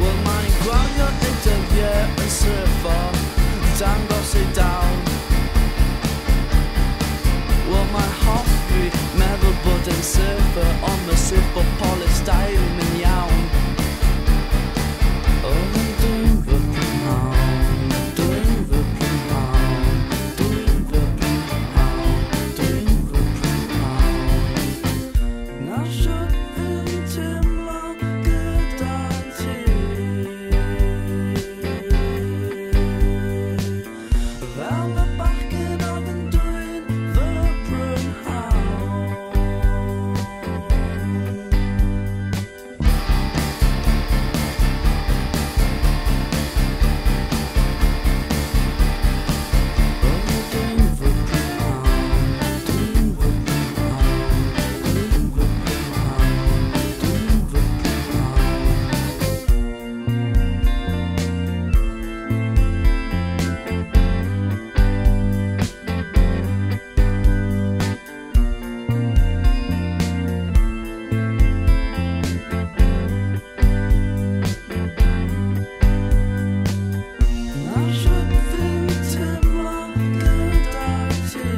Wel, mae'n gwario ei dyddiau yn syrffo, dangos ei dawn. Wel, mae'n hoffi meddwl bod e'n surfer, ond mae syth bod polystyrene yn iawn. Oedd yn dwyn fy prynhawn, dwyn fy prynhawn, dwyn fy prynhawn, dwyn fy prynhawn. Na shwt fi'n teimlo gyda ti, fel y bachgen oedd yn dwyn fy prynhawn. Oedd yn dwyn fy prynhawn, dwyn fy prynhawn, dwyn fy prynhawn, dwyn fy prynhawn. Na shwt fi'n teimlo gyda ti,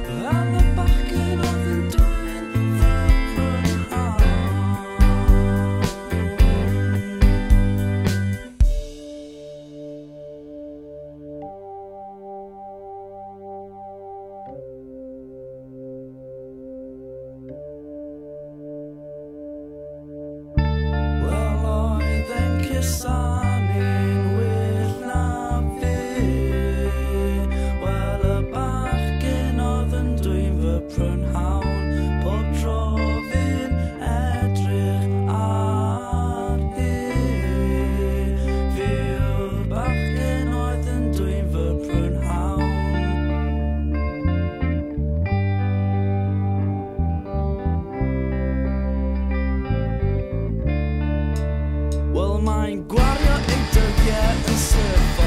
fel y bachgen oedd yn dwyn fy prynhawn. Wel, oedd e'n cusanu'n well na fi. Wel, y bachgen oedd yn dwyn fy prynhawn, pob tro fi'n edrych ar hi. Fi yw'r bachgen oedd yn dwyn fy prynhawn. Wel, mae'n gwario ei dyddiau yn syrffo,